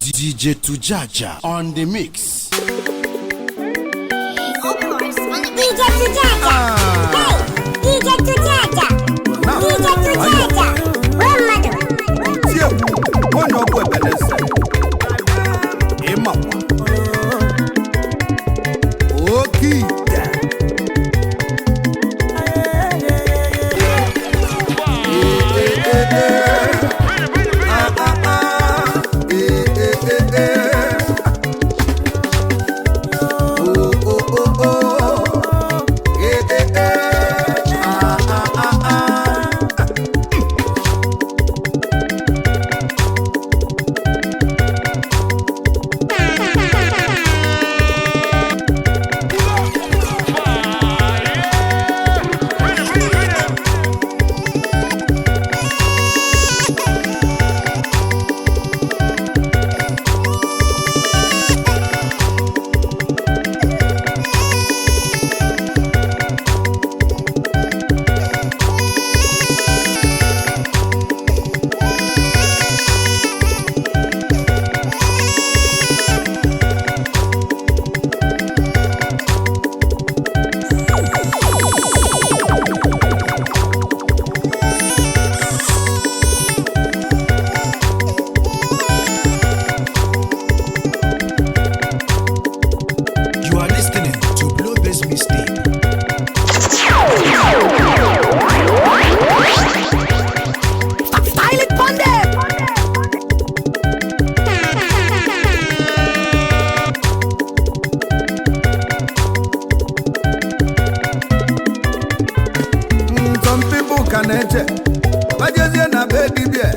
DJ Tujaja on the mix. DJ Tujaja. Hey, DJ Tujaja. DJ Tujaja. One mother. Tie, onye ọgwụ ebeleze. Ịmakwa. Oke ite. Ah, ah, ah. Eh, eh, eh, eh. Oh, oh, oh, oh. Eh, eh, eh. Ah, ah, ah, ah. You are listening to Blue Bass Mixtape. Style it pon them. Some people ka na-eche bajezie na be dibia,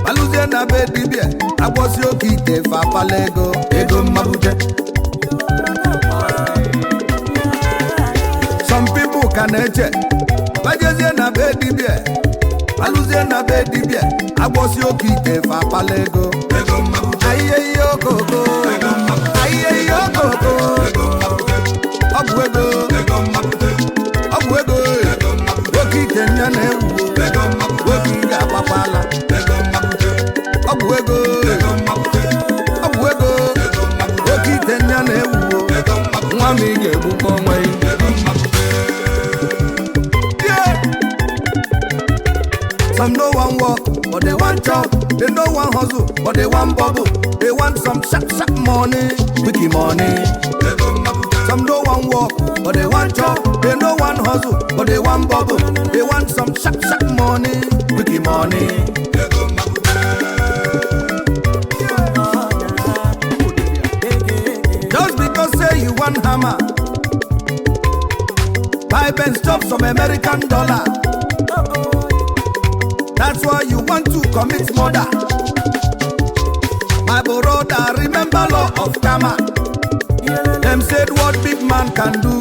balụzie na be dibia, agbọsi oke ite, fa apala ego, ego mmabute. Some people ka na-eche bajezie na be dibia, balụzie na be dibia, agbọsi oke ite, fa apala ego. Ahịa ihe okoko, ahịa ihe okoko, ọgwụ ego, ọgwụ ego, oke ite nya na-ewu, oke ị ga-agbakwala ọgwụ ego, ọgwụ ego, oke ite nya na-ewu, nwa m ị ga-egbukwa onwe gị. Yeah. Some no one work, but they want chop. They no one hustle, but they want bubble. They want some sharp, sharp money, quicky money. Some no one work, but they want chop. They no one hustle, but they want bubble. They want some sharp, sharp money, quicky money. Just because say you want hammer, buy Benz, chop some American dollar. That's why you want to commit murder. My brother, remember law of karma. Them said what big man can do,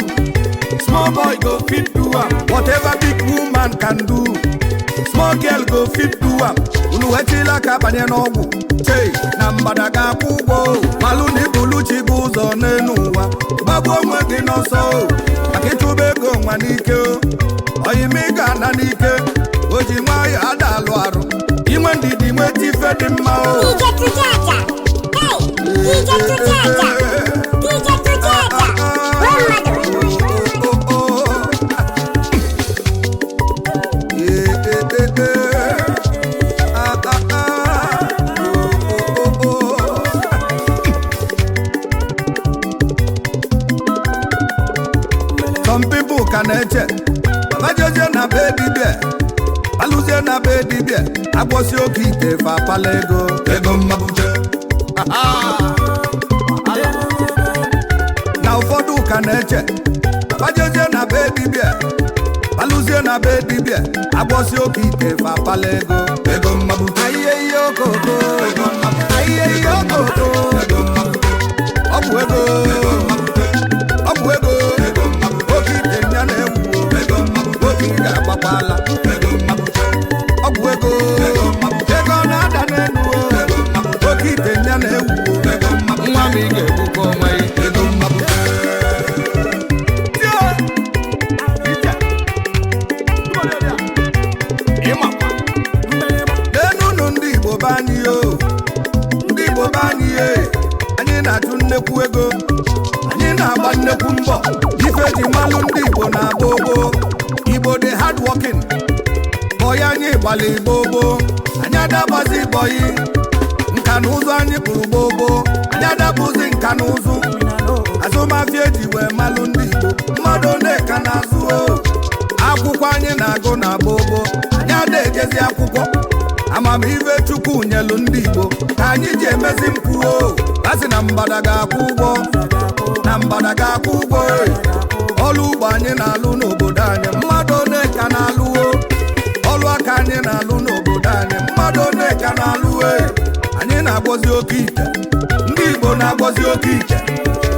small boy go fit do am. Whatever big woman can do, small girl go fit do am. Unu echila ka banye n'ọgwụ, chei na mgbada ga-akwụ ụgwọ o. Malụ na ibulu chi bụ ụzọ n'elu ụwa, gbagbuo onwe gị n'ọsọ o. Maka ịchụba ego nwa n'ike o. Oyimi ga-ana n'ike, o ji nwayọọ ada alụ arụ. Inwe ndidi nweta ife dị mma o. DJ Tujaja. Hey, DJ Tujaja. DJ Tujaja. One mother. Some people ka na-eche bajezie na be dibia, balụzie na be dibia, agbọsi oke ite, fa apala ego, ego mmabute. Na ụfọdụ ka na-eche bajezie na be dibia, balụzie na be dibia, agbọsi oke ite, fa apala ego, ego mmabute. Ahịa ihe okoko, ahịa ihe okoko, ọgwụ ego, ọgwụ ego, oke ite nya na-ewu, oke ị ga-agbakwala ọgwụ ego, ego na-ada n'elu o. Oke ite nya na-ewu, nwa m ị ga-egbukwa onwe gị. N'enu unu ndị Igbo be anyị o, ndị Igbo be anyị. na-achụ nnekwu ego, anyị na-agba nnekwu mbọ. Ife ji mmalụ ndị Igbo na-agba ogbo. Igbo dị hard working. Bọyị anyị gbala igbo gboo, anyị adagbazi bọyị. Nka na ụzụ anyị kpụrụ gboo gboo, anyị adabụzi nka na ụzụ. Azụmahịa eji wee malụ ndị Igbo, mmadụ one ka na-azụ o. Akwụkwọ anyị na-agụ na gboo gboo, anyị ada ejezi akwụkwọ. Amamihe Chukwu nyelu ndị Igbo ka anyị ji emezi mpụ o. Asị na mgbada ga-akwụ ụgwọ, na mgbada ga-akwụ ụgwọ e. Ọlụ ugbo anyị na-alụ n'obodo anyị, mmadụ one ka na-alụ o. Ọlụ aka anyị na-alụ n'obodo anyị, mmadụ one ka na-alụ e. Anyị na-agwọzi oke ite, ndị Igbo na-agwọzi oke ite.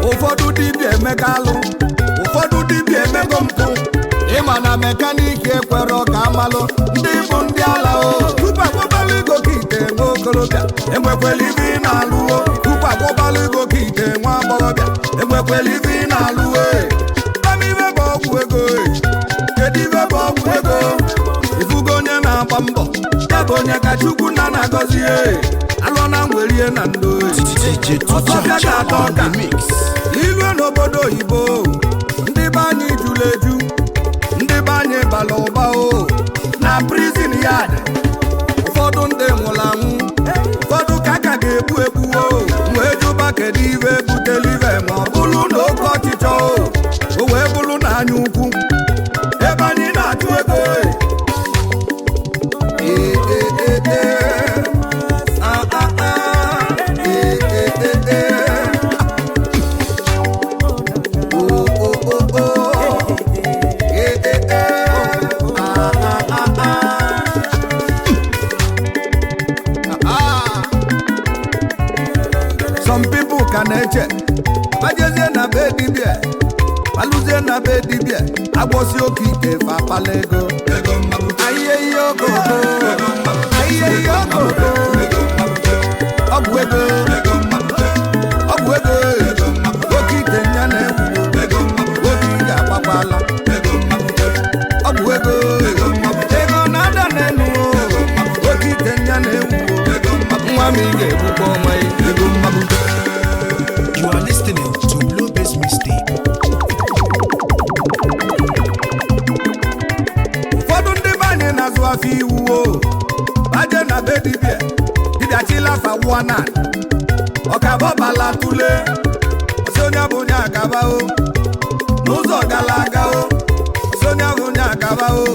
Ụfọdụ dibịa emeka alụ, ụfọdụ dibịa emego mpụ. Ịma na mechanic ekwero ka amalụ ndị bụ ndị ala o. Tupu agbọbala ego ka ite nwa okorobịa, enwekwela ibe ị na-alụ o. Tupu agbọbala ego ka ite nwa agbọghọbịa, enwekwela ibe ị na-alụ e. Ibe bụ ọgwụ ego e. Kedu ibe bụ ọgwụ ego? Ifugo onye na-agba mbọ, ya bụ onye ka Chukwu nna na-agọzi e. Alụọ na ngwerie na ndo e. DJ Ọsọfịa Tujaja ga-ata on ọka. the mix. Ilue n'obodo oyibo, ndị be anyị juru eju, ndị be anyị bara ụba o. Na prison yard, ụfọdụ ndị nwụrụ anwụ, ụfọdụ ka aka ga-egbu egbu o. Wee jụba kedu ibe butelu ibe, ma ọ bụrụ na oke ọchịchọ o, o wee bụrụ na anya ukwu ebe anyị na-achụ ego e. Ee, ee, ee, ee. Ah, ah, ah. Ee, ee, ee, ee. Oh, oh, oh, oh. Eh, eh, eh. Ah, ah, ah, ah. Ah. Some people ka na-eche bajezie na be dibịa, balụzie na be dibịa, agwọsi oke ite, fa apala ego. Ahịa ihe okoko, ahịa ihe okoko, ọgwụ ego, ọgwụ ego, oke ite nya na-egwu, oke ite agbakwala, ọgwụ ego, ego na-ada n'enu, oke ite nya na-egwu, nwa m ị ga-egbukwa onwe ya. Ego mmagbute. You are listening to Blue Bass Mixtape. Ụfọdụ ndị be anyị na-azụ afọ iwu o, baje na be dibịa, dibịa chilafa wụọ na ọkabọbala tule, ọsị onye bụ onye agaba o n'ụzọ gara aga o, ọsị onye bụ onye agaba o.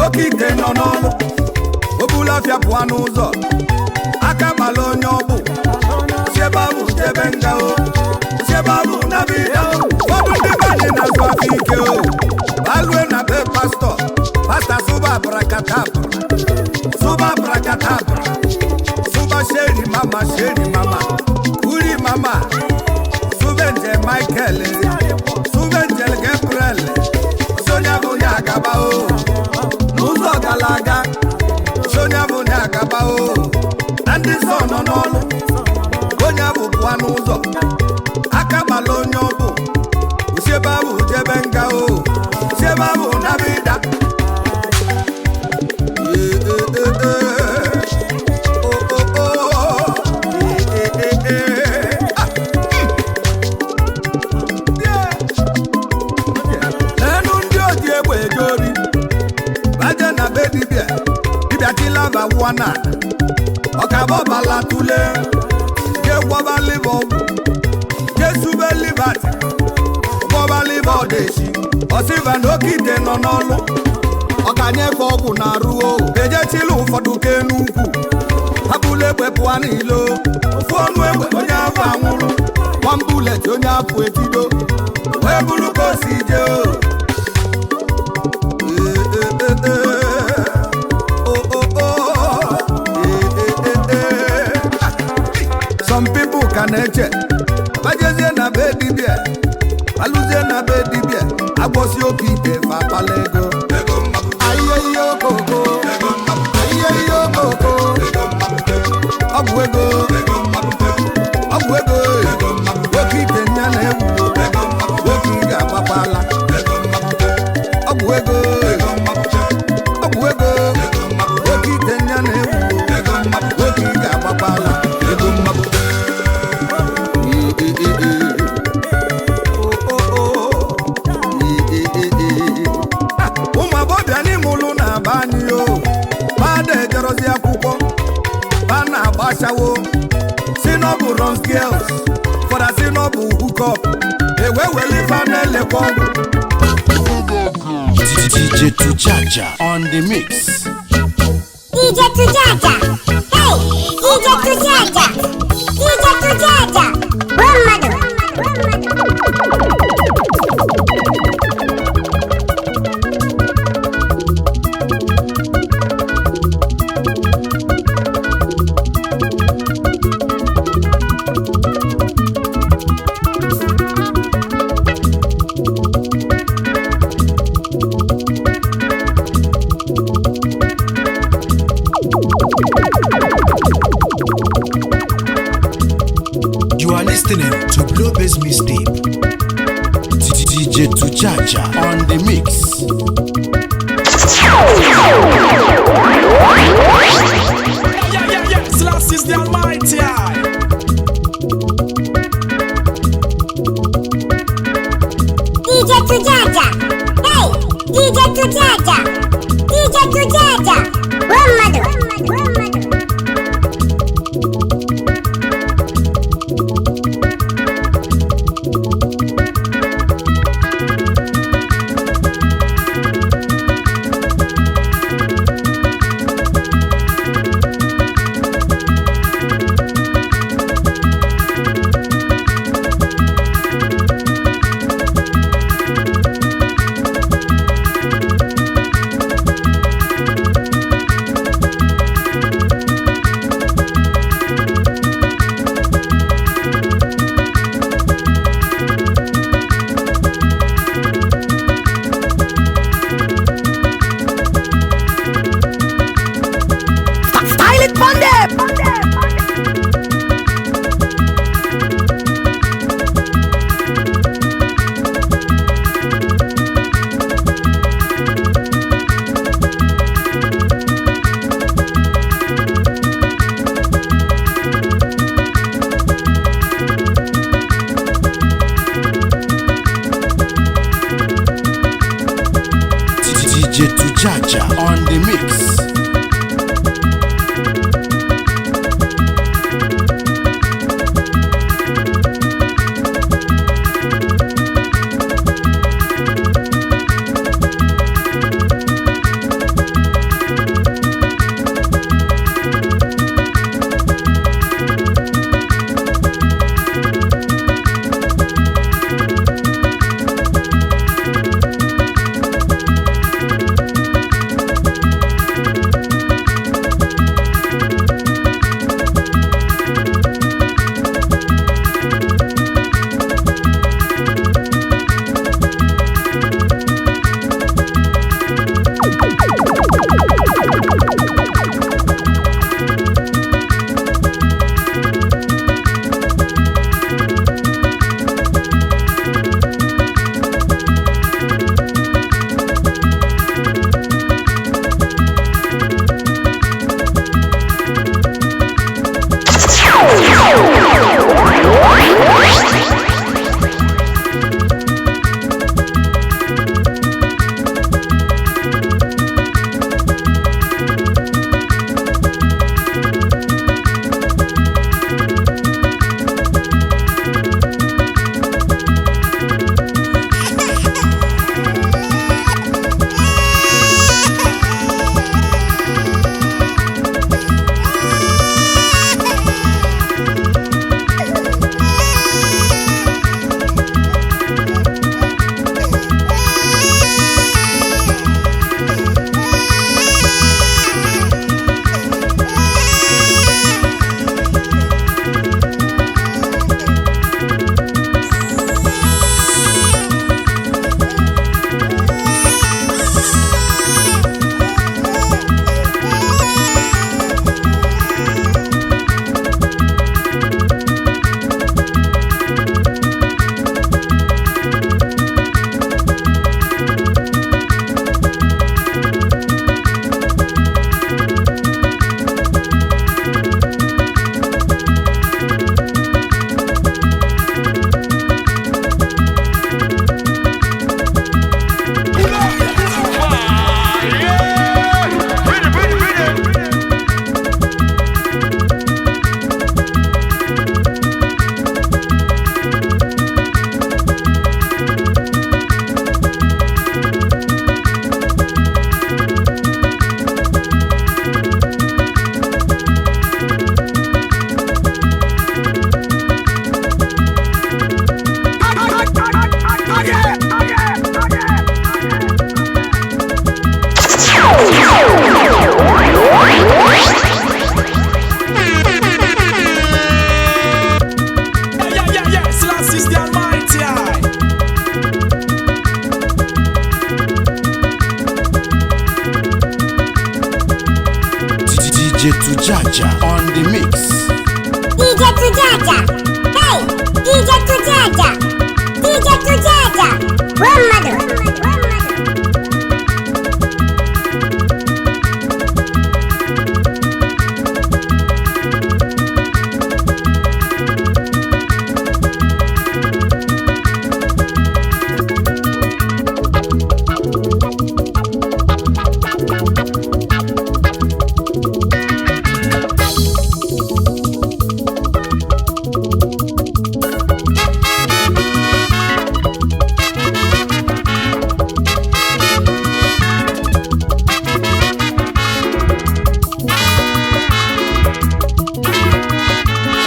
Oke ite nọ n'ọlụ, obulafịa pụọ n'ụzọ, aka gbala onye ọgbụ, si ebe ahụ jebe nga o, si ebe ahụ nabida. Ụfọdụ ndị be anyị na-azụ afọ ike o, balue na be pastọ, pastọ sụba abrakadabra, sụba abrakadabra, sụba sheri mama, sheri mama, kuri mama, sụba nje Michael, sụba nje Gabriel, sonya bụ onye agaba o n'ụzọ gara aga, sonya bụ onye agaba o. Na ndị nsọ nọ n'ọlụ, onye bụ pụọ n'ụzọ, aka gbala onye ọbụ, osi ebe ahụ jebe nga o, osi ebe ahụ nabida. Ee, ee, ee, ee. O, o, o. Ee, ee, ee, ee. Ah, mm. Yeah. N'enu ndị oji egbe eje ori, baje na be dibịa, dibịa chilava wụọ na ọkabọbala tule, je gwọba liva ọgwụ, je sube livat, gwọba liva ọdeshi, ọsịva na oke ite nọ n'ọlụ, ọkanyefe ọgwụ na-arụ o. Ejechila ụfọdụ ke n'ukwu, hapụla egbe pụọ n'ilo, ofu ọnụ egbe onye afọ anwụrụ, one bullet onye afọ etido, wee bụrụ ka o si jee o. Ee, ee, ee, ee. Oh, oh, oh. Ee, ee, ee, ee. Ah, some people ka na-eche bajezie na be dibịa, balụzie na be dibịa, agwọsi oke ite, fa apala ego. Ahịa ihe okoko, ahịa ihe okoko, ọgwụ ego, ọgwụ ego, oke ite nya na-egwu, oke ị ga-agbakwala, ọgwụ ego, ọgwụ ego, oke ite nya na-egwu, oke ị ga-agbakwala, ego mmagbute. Si na ọ bụ runs girls, fọda si na ọ bụ hookup, ewe wele ife a na-elekwa ọgwụ. DJ Tujaja on the mix. DJ Tujaja. Hey, DJ Tujaja. DJ Tujaja. Gbuo mmadụ. You are listening to Blue Bass Mixtape. DJ Tujaja on the mix. Yeah, yeah, yeah. Slash is the almighty I. DJ Tujaja. Hey, DJ Tujaja. DJ Tujaja. Gbuo mmadụ. Style it pon them. DJ Tujaja on the mix. DJ Tujaja on the mix. DJ Tujaja. Hey, DJ Tujaja. DJ Tujaja. Gbuo mmadụ.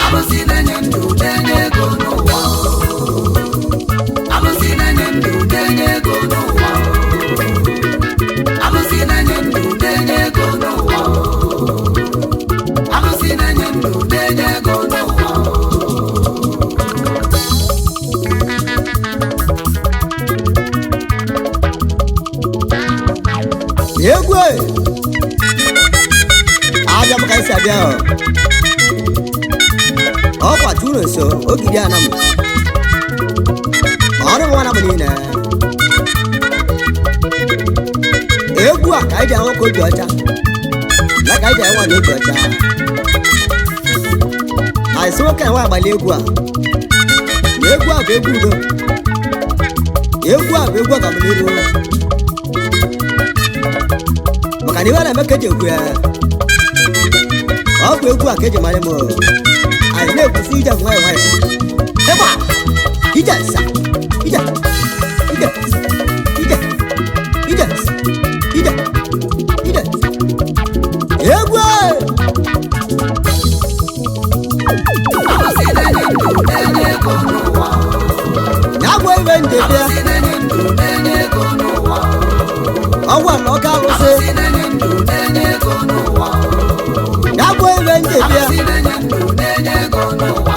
Alụsị na-enye ndụ na-enye ego n'ụwa. Alụsị na-enye ndụ na-enye ego n'ụwa. Alụsị na-enye ndụ na-enye ego n'ụwa. Alụsị na-enye ndụ na-enye ego n'ụwa. Egwu e! Abịa m ka esi abịa ọ. Ọkwa tụrụ nso ogidi anam. Ọrụ nwa na bụ niile. Egwu a ka anyị ji ahụ ka obi ọcha. Na ka anyị ji ahụ nwaanyị obi ọcha. Anyị sị nwoke nwa agbali egwu a. Na egwu a bụ egwu udo. Egwu a bụ egwu ọganiru. Maka na iwe na-eme ka eji ekwu ya. Ọ bụ egwu a ka eji mara m o. Anyị na-ekwusi ije nwayọ nwayọ. Ịgba! Ije nsa! Ije! Ije! Ije! Ije! Ije! Ije! Egwu! Alụsị na-enye ndụ na-enye ego n'ụwa. Ya bụ ibe njebịa, Alụsị na-enye ndụ na-enye ego n'ụwa. ọgwụ na ọka alụsị. Alụsị na-enye ndụ na-enye ego n'ụwa. Ya bụ ibe njebịa, Alụsị na-enye ndụ na-enye ego n'ụwa.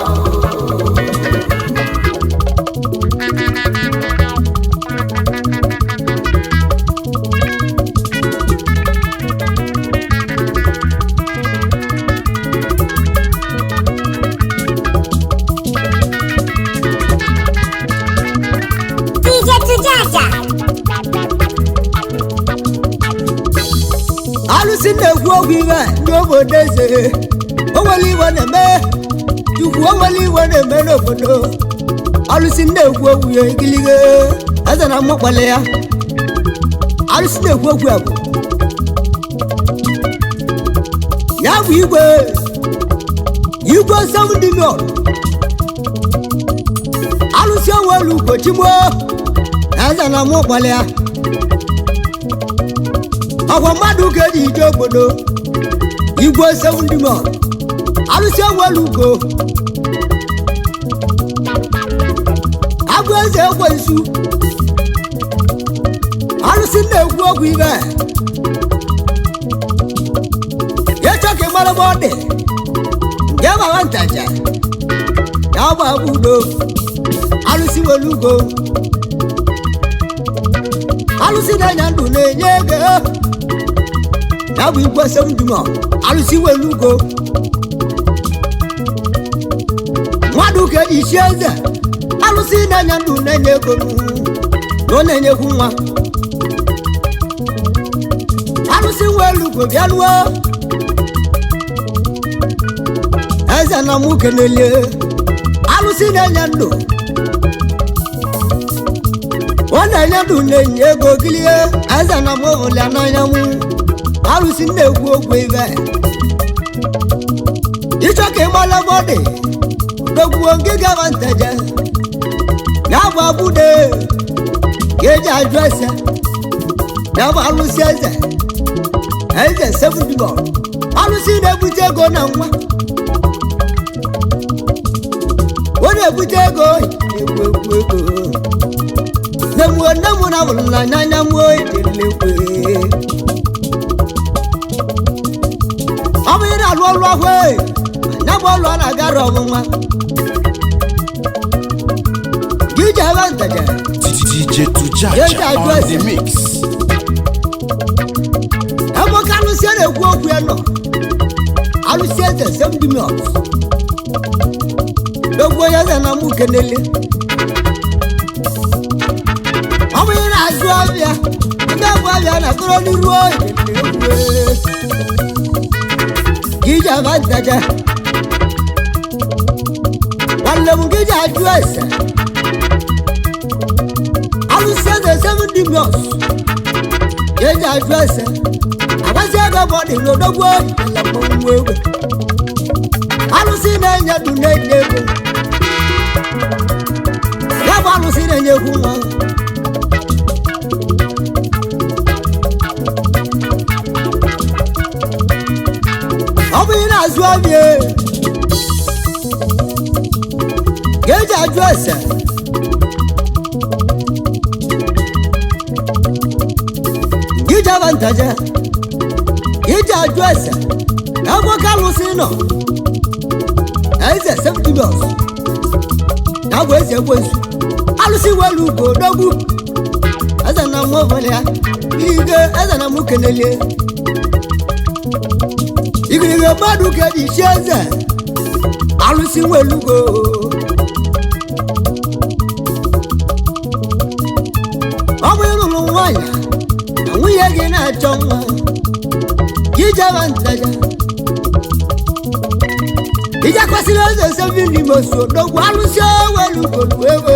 DJ Tujaja. alụsị na-ekwu okwu ibe ndị obodo eze. O nwere iwe na-eme, Chukwu o nwere iwe na-eme n'obodo. Alụsị na-ekwu okwu ya igilige, eze na mmụkpali ya. Alụsị na-ekwu okwu ya bụ ya bụ igwe igwe 7 million. Alụsị onwelu ugochigbo, eze na mmụkpali ya. Ọkwa mmadụ ka eji ije obodo igwe 7 million. Alụsị onwelu ugo agụ eze ekwensu. Alụsị na-ekwu okwu ibe ya chọ ka ị mara ebe ọ dị nke mara ntaja ya gba bụ udo. Alụsị nwere ugo, alụsị na-enye ndụ na-enye ego. Ya bụ igwe 7 million. Alụsị nwere ugo, mmadụ ka eji isi eze. Alụsị na-enye ndụ na-enye ego na ọ na-enyekwu nwa. Alụsị nwere ugo bịaruo eze na mụ kenelie. Alụsị na-enye ndụ, ọ na-enye ndụ na-enye ego gilie. Eze na mụ hụrụ ya n'anya mụ. Alụsị na-ekwu okwu ibe ịchọ ka ị mara ebe ọ dị dogbuo ngịga ma nteje ya bụ abụde ka eji ajụ ese. Ya bụ alụsị eze eze 7 million. Alụsị na-ebute ego na nwa, ọ na-ebute ego ekwu ekwu ego. Nne m nne m na abụrụ na n'anya m ejelekwe. Ọ bụ ị na-alụ ọlụ ahụ e anya bụ ọlụ a na-agara ọmụnwa gị ji ebe nteje. DJ Tujaja on the mix. Ebe oke alụsị a na-ekwu okwu ya nọ. Alụsị eze semdimiọs dogbu onye eze na mụ kenele. Ọ bụ ị na-azụ abịa ndị abụ abịa na-akọrọ n'iru gị ji aba ntaja. Nwanne m, gị ji ajụ ese alụsị eze semdimiọs eji ajụ ese agbasi ego bụ ọdị n'odogwu ala mmanwụ egbe. Alụsị na-enye du na-enye ego, ya bụ alụsị na-enye egwu nwa. Ọ bụ ị na-azụ abịa ka eji ajụ ese ije aba ntaja ije ajụ ese na agwọ ka alụsị nọ eze septimus na bụ eze ekwensu alụsị welu ugo dogbu eze na mụ ọbụla ya ige eze na mụ kenelie igirigi mmadụ ka eji chi eze alụsị welu ugo. Ọ bụ ịlụrụ nwaanyị na nwunye gị na-achọ nwa ijeba ntaja ijekwasịrị eze seven n'ime so dogwu alụsị owelu golu ewe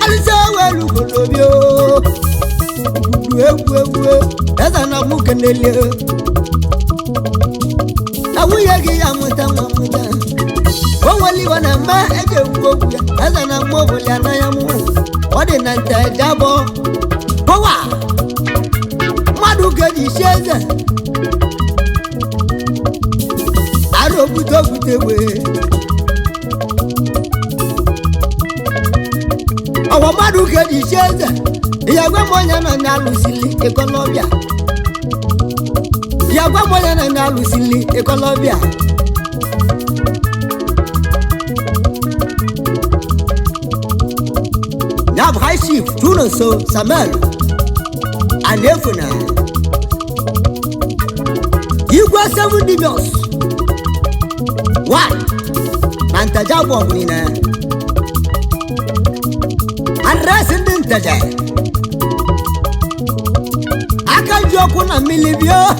alụsị owelu golu obi o egwu egwu eze na mụ kenelie na nwunye gị ya mụta nwa mụta o nwere iwe na mma eji ekwu okwu ya eze na mma ọbụla ya n'anya mụ ọ dị na ntaja bụ pọwa mmadụ ga-eji si eze arụ ogbute ogbute wee ọwa mmadụ ga-eji si eze ya gwa m onye nọ na-alụsili ịkọlọbịa ya gwa m onye nọ na-alụsili ịkọlọbịa. Ya bụ High Chief Tunoso Samuel Anefuna, Igwe Seven Dimios One na ntaja bụ ọgwụ niile adreesị ndị ntaja aka ji ọkụ na mmiri bịa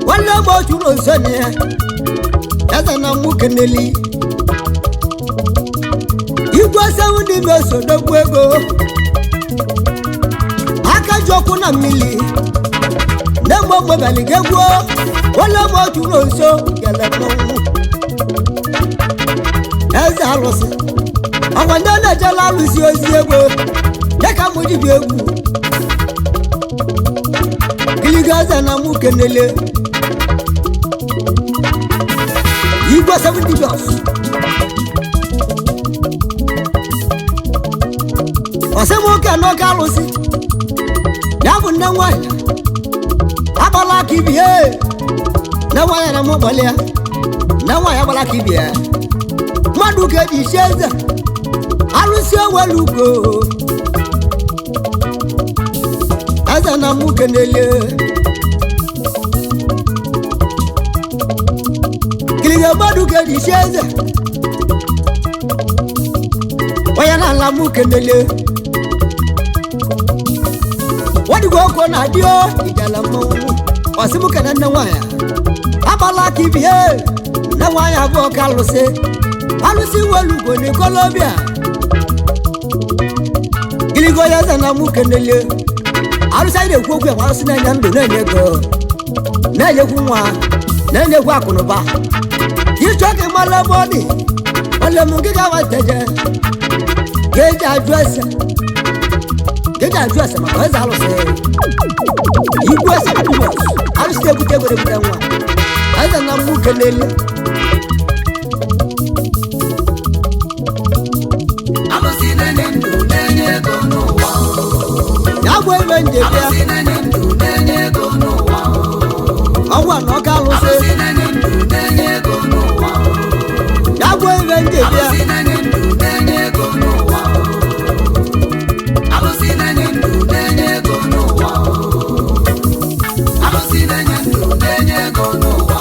nwanne m otu n'oso na ya eze na mụ keneli Igwe Seven Dimios odogwu ego aka ji ọkụ na mmiri nne mgbe mgbebalị ga-egwuo nwanne m otu n'oso kele mmanwụ eze alụsị ọkwa ndị na-ejela alụsị ozi egwu dịka mụ ji bi egwu giliga eze na mụ kenele Igwe Seven Dimios ọsị m oke n'oke alụsị ya bụ nne nwanyị agbala aka ibie nne nwanyị na mụ gbalịa nne nwanyị agbala aka ibie mmadụ ka eji isi eze alụsị owelu ugo eze na mụ kenelie kiliga mmadụ ka eji isi eze onye na-ala mụ kenelie wadigo oko na adị o ijala mmanwụ ọsị mụ kene nne nwanyị agbala aka ibie nne nwanyị abụọ ka alụsị alụsị welu ugo n'ikolobịa giligo ya eze na mụ kenelie alụsị anyị na-ekwu okwu ya bụ alụsị na-enye ndụ, na-enye ego, na-enyekwu nwa, na-enyekwu akụnụba. Ịchọ ka ịmala ebe ọ dị, nwanne m, gị ga-awa nteje ga-eji ajụ ese ga-eji ajụ ese maka eze alụsị Igwe ese alụsị na-ebute ego, ebute nwa eze na mụ kenelie. Alụsị na-enye ndụ na-enye ego n'ụwa. Ya bụ ebe nje bịa. Alụsị na-enye ndụ na-enye ego n'ụwa. Ọgwụ a na ọka alụsị. Alụsị na-enye ndụ na-enye ego n'ụwa. Ya bụ ebe nje bịa. Alụsị na-enye ndụ na-enye ego n'ụwa. Alụsị na-enye ndụ na-enye ego n'ụwa. Alụsị na-enye ndụ na-enye ego n'ụwa.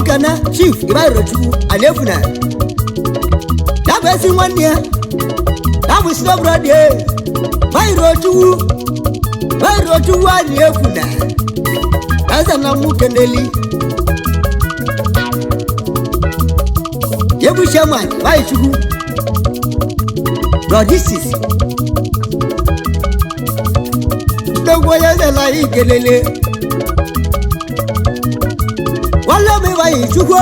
kana chief Ibarochukwu Alefuna ya bụ ezi nwanne ya ya bụ sinobrodi Ibarochukwu Ibarochukwu Alefuna eze na mụ keneli yebu chairman Ibarochukwu logistics ndogbo ya eze na anyị kelele wale mi wa Chukwu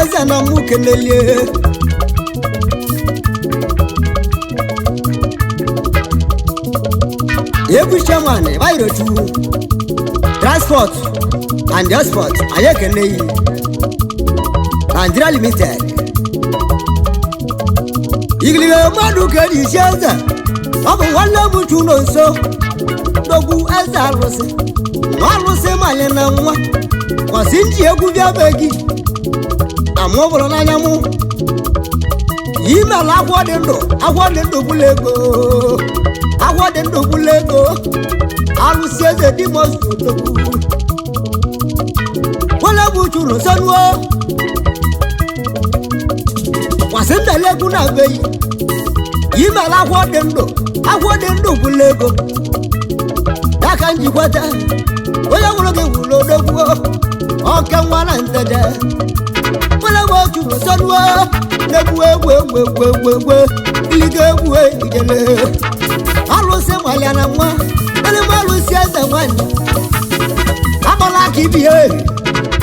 eze na mụ kenelie egwu chairman Ibarochukwu transport and export anyị ekene yi Nigeria Limited igilibe mmadụ ka eji isi eze ọ bụ nwanne m chu nọ nso ndogwu eze arụsị nwa arụsị manye na nwa kwasị nji egwu bịa be gị amụ bụrụ n'anya mụ imela agwọ dị ndụ agwọ dị ndụ bụla ego agwọ dị ndụ bụla ego arụsị eze dimosu odogwu wele bụ churu nso nuo kwasị ndala egwu na be yi imela agwọ dị ndụ agwọ dị ndụ bụla ego ya ka njikwata onye nwụrụ gị wụrụ odogwu ọke nwa na ntede nwere m otu n'ụsọnuo na-egwu egwu egwu egwu egwu egwu iligo egwu ijele alụsị nwalia na nwa ele m alụsị eze nwanyị agbala aka ibie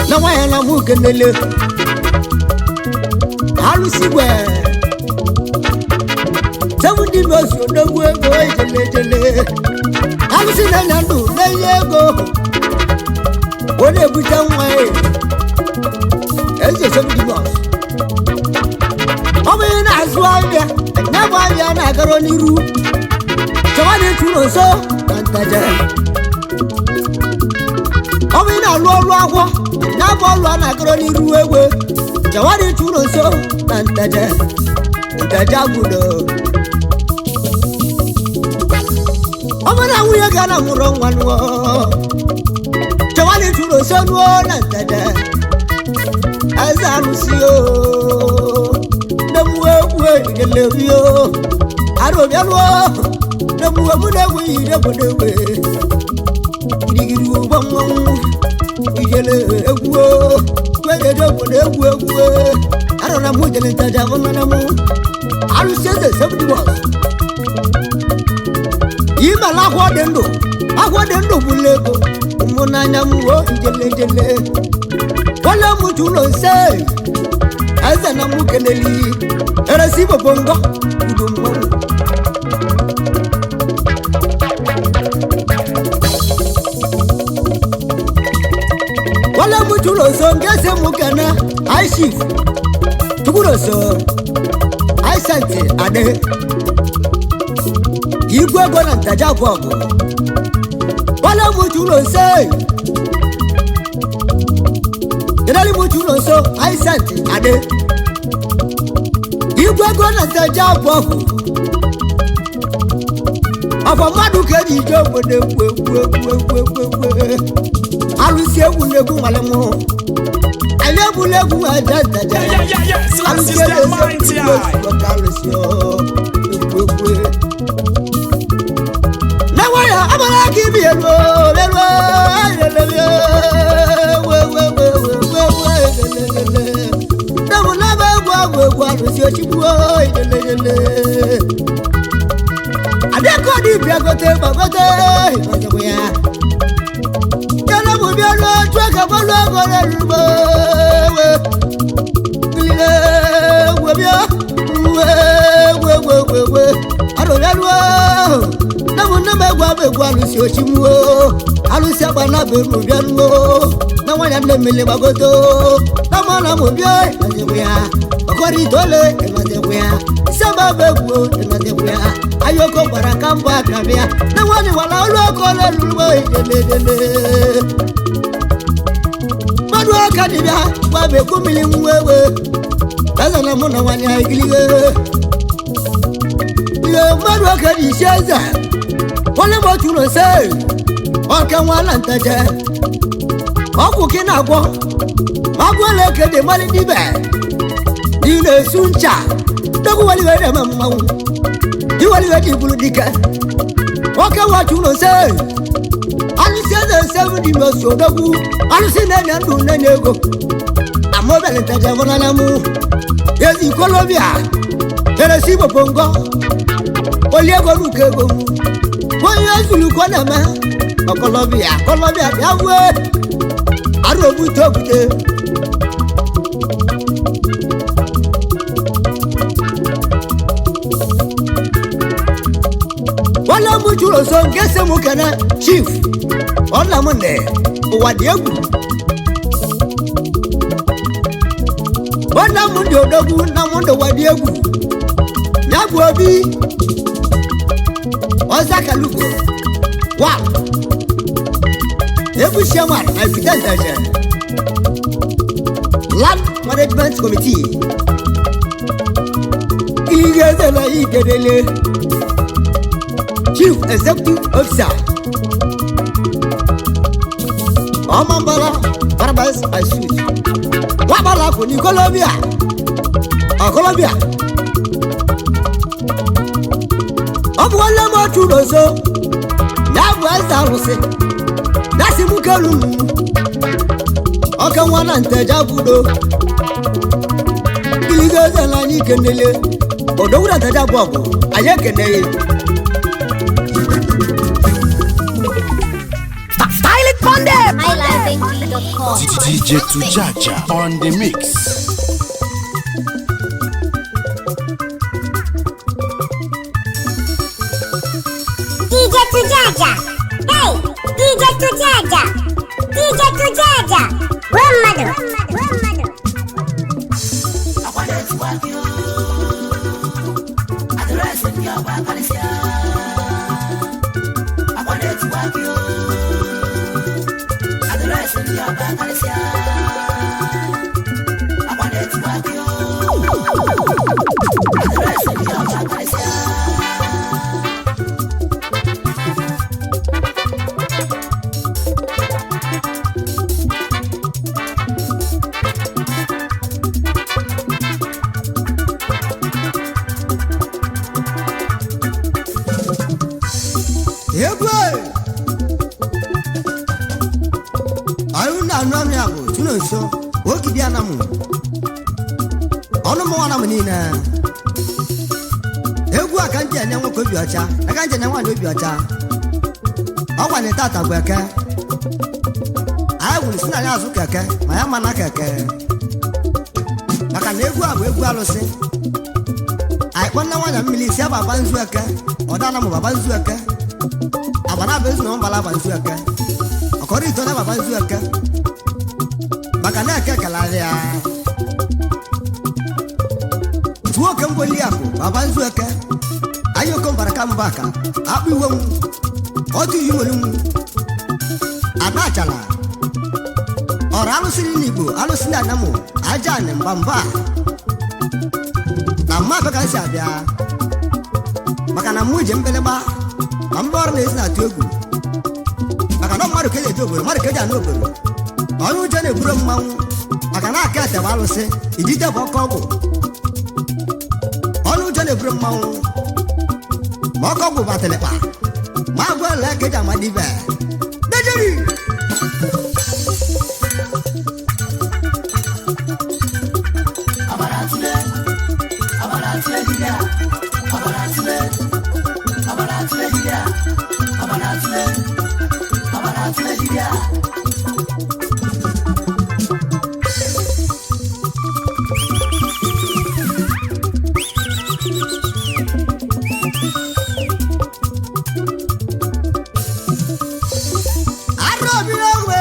na nwaanyị na mụ kenele alụsị gwe seventy nosi odogwu ego ijele ijele alụsị na-enye ndụ na-enye ego ọ na-ebute nwa ya eze seventy bọs ọ bụ ihe na-azụ ahịa ya bụ ahịa na-agara n'iru chọwa na ịchụ ụlọ nso na ntaje ọ bụ ihe na-alụ ọrụ agwọ ya bụ ọrụ a na-agara n'iru egwe chọwa na ịchụ ụlọ nso na ntaje ntaje agwụdo ọ bụ na nwunye ga na mụrụ nwa nụọ chọwa na ịchụ ụlọ nso nụọ na ntaje eze arụsị o ndemuwe egwu ejelerio arụbịaruo ndemuwe mụ na-egwu irebodegbe girigiri ụgbọ mmanwụ ijele egwu kwereje obodo egwu egwu arọ na mụ jele ntaja mmanụ mụ arụsị eze sebdibọs imela akwọ dị ndụ akwọ dị ndụ bụla ego mụ n'anya m wo ijele ijele wala mu tulo nse eze na mụ keleli eresi bobo ngọ udu mmanwụ wala mu tulo nso nke si mụ kene aishif tukwuroso aisenti ade igwe ego na ntaja bọọbụ wala mu tulo nse kedali mu tulo nso aisenti ade igwe ego na ntaja bọọbụ ọkwa mmadụ ka eji ije obodo egwu egwu egwu egwu egwu egwu alụsị egwu na-egwu nwale mụ anyị egbula egwu aja ntaja Yeah, yeah, yeah, yeah. Slash alụsị is the ego almighty egwu eye. egwu ka alụsị ọ, egwu egwu na nwayọ agbara aka ibi elu elu elelele nne m egwu egwu egwu alụsị ochigbuo elelele adekọdị bịa gote gbagote ịgbazekwa ya jere m bịa lụọ chụọ ka bọlụ ego lelugbo bilile egwe bịa uwe egwe egwe egwe egwe arụbịa lụọ nne m nne m egwu abụ egwu alụsị ochimwo alụsị agba na bụ eru bịa lụọ na nwanya nne mmiri gbagoto na mụ na mụ bịa ịgbazekwa ya ọkọrịtole ịgbazekwa ya saba bụ egwu ịgbazekwa ya ayoko gbara ka mbụ aka bịa na nwanyị gwara olu ọkụ lelugbo ideledele mmadụ aka dịbịa gwa bụ ekwu mmiri nwa egbe eze na mụ na nwanyị anyị gịrịghe ihe mmadụ aka dị isi eze onye m otu nse ọka nwa na nteje ọgwụ gị na-agwọ Agwọla eke dị mmalị n'ibe ị na-esu ncha dogwu waliwe na-eme mmanwụ iwaliwe dị bụrụ dike nwoke wachu ụlọ nse alụsị eze nse m dị n'osi odogwu alụsị na-enye ndụ na-enye ego amobele nteje mụnanya mụ ezi kolobia eresi igbo ngo oli ego n'uko ego onye zuru ka ọ na-eme ọkọlọbịa kọlọbịa bịa wee arụ obute obute wala mụ jụrụ nso nke si mụ kene chief ọnna m nne ụwa dị egwu nwanne m dị odogwu nna m dị ụwa dị egwu ya bụ obi ọzakalugo wa ebu chairman na ifitenteje land management committee ihe na ikedele chief executive officer ọmọmbala barabas asuit wabala kò ní kọlọbíà ọkọlọbíà ọbụwala m otu n'ozo ya bụ eze arụsị na-asị m kelu m ọka nwa na nteja budo iligo eze na anyị kenele odogwu na nteja bụ ọgụ anyị ekeneghị. Style it on them. highlifeng.com. DJ Tujaja on the mix. DJ Tujaja. Hey, DJ Tujaja. DJ Tujaja. One mother. One mother. Egwu anyị na-anụ anụ ya bụ tụnụ nso ogidi anamụ ọnụ mụnwa anamụ niile egwu a ka m ji enye nwoke obi ọcha aka m ji enye nwaanyị obi ọcha ọgwa na tata bụ eke anyị gwuru si na ya azụ keke ma ya mana keke maka na egwu a bụ egwu alụsị anyị kpọ nne nwaanyị mmiri si ababa nzu eke ọda anamụ baba nzu eke agbara bụ ezu na mbala aba nzu eke ọkọrọ ito na baba nzu eke maka na eke kelarịa tuo oke mgboli akụ baba nzu eke anyị oko mbara ka mba aka akpụ iwe m ọtụ iyi nwere m ada achala ọrụ alụsịrị n'igbo alụsị na anamụ aja anị mba mba na mma abịa ka m si abịa maka na mụ ji mbelegba ma mba ọrụ na-esi na-atụ egwu maka na mmadụ ka eji eje obodo mmadụ ka eji anụ obodo onye ụjọ na-eburu mmanwụ maka na aka ete bụ alụsị idite bụ ọkọ ọgwụ onye ụjọ na-eburu mmanwụ ma ọkọ ọgwụ batịlịkpa ma agwa ole ka eji ama dibe dejeri arọbiri ogwe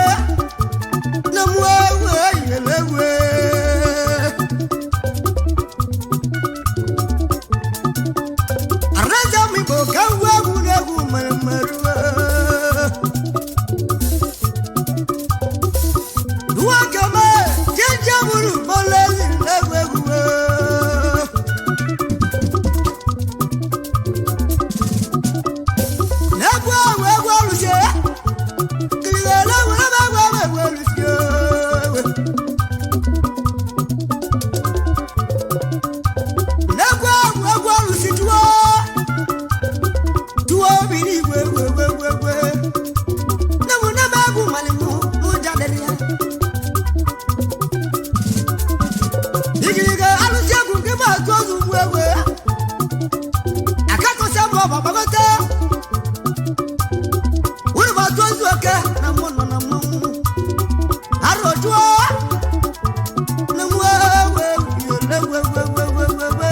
Igiliga alụsị egwu nke ma atụ ozu mgbu egwe. Akatọsị abụ ọba gbagote. Unu bụ atụ ozu oke na mmụ nọ na mmanwụ. Arọjuo. Na mụ ewe ewe ewe ewe ewe ewe.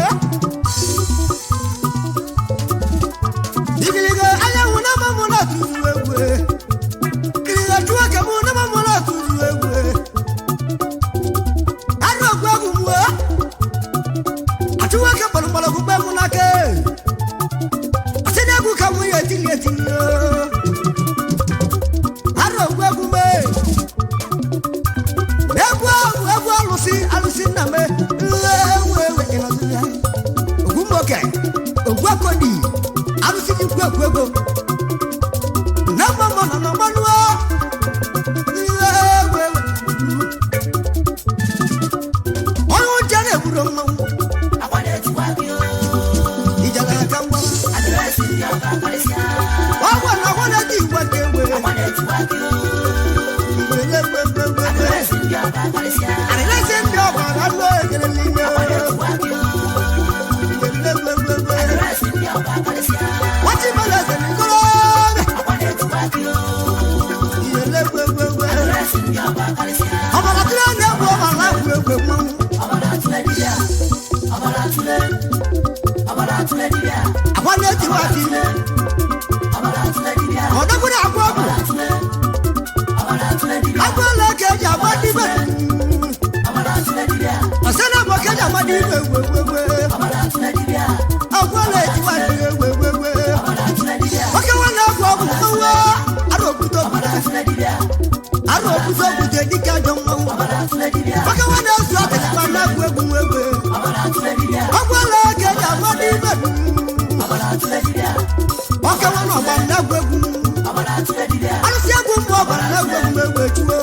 Igiliga anyanwụ na mmanwụ na-atụzu egwe. Igiliga chụọ ka mụ na mmanwụ na-atụzu egwe. Arụ ọgụ egwu mgbe. Achụwa ka kpọrọ mgbọrọgwụ gbe mụ n'aka. Asị na egwu ka mụ ya etili etili. Arụ ọgụ egwu mgbe. Egwu ahụ egwu alụsị alụsị nna m. Ewu ewu ịnọdụ ya. Ogwu mgboke, ogwu akọdi, alụsị ji kwu ekwu ego. Na mma mma nọ na mmanụ. Ewu ewu. Onye ụjọ na-egburu mmanwụ. Ijele aka mgba. Ọgwụ na ọgwụ na-eti igwe ka egbe. Igwe na-egbe egbe egbe egbe. Adịrịsị ndị ọgba na ndụ ekele n'ime. Igwe na-egbe egbe egbe. Wọ́n ti bẹ̀rẹ̀ ẹsẹ̀ ní kọ́lọ́. Igwe na-egbe egbe egbe. Ọbara tụrụ na-egbu ọbara egwu egwu mmanwụ. Akwa na-etiwa ati. Ọdọkwuru agwa ọgwụ. Agwa ole ka eji agba dibẹ. Ọsẹ na agwa ka eji agba dibẹ egwu egwu egwu. Agwa ole etiwa ati egwu egwu egwu. Oke nwa na-agwụ ọgwụ mmanwụ. Arụ okwute okwute. Arụ okwute okwute dịka ajọ mmanwụ. Oke nwa na-ezu ọkachakwa na-agwụ egwu egwu. Agwa ole ka eji agba dibẹ. Oke nwa na ọgba na-agwụ egwu. Alụsị egwu mmụọ ọbara na-agwụ egwu egwu echuo.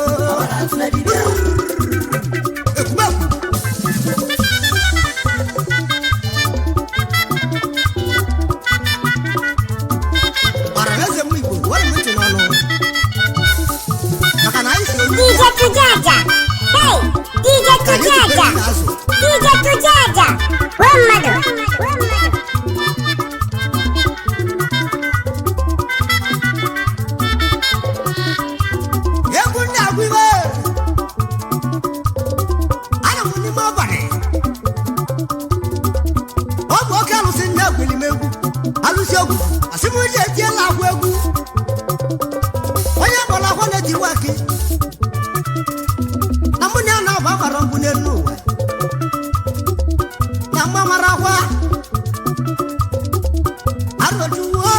Ekwumekwu. Ọra na eze m Igbo, were m ntị n'ọnụ. Maka na anyị si olu DJ Tujaja. Hey, DJ ka anyị Tujaja. tụpere n'azụ. DJ Tujaja. Gbuo mmadụ. Egwu ndị agwụ iwe. Anọ m n'ime abalị. Ọ bụ oke alụsị ndị agwụli m egwu. Alụsị egwu. Asị m ji etiela agwụ egwu. Onye kpọrọ akwa na-etiwa akị. Na mụ na ya na-agba agbara nkwụ n'elu ụwa. Na mma mara akwa. Arọjuwo.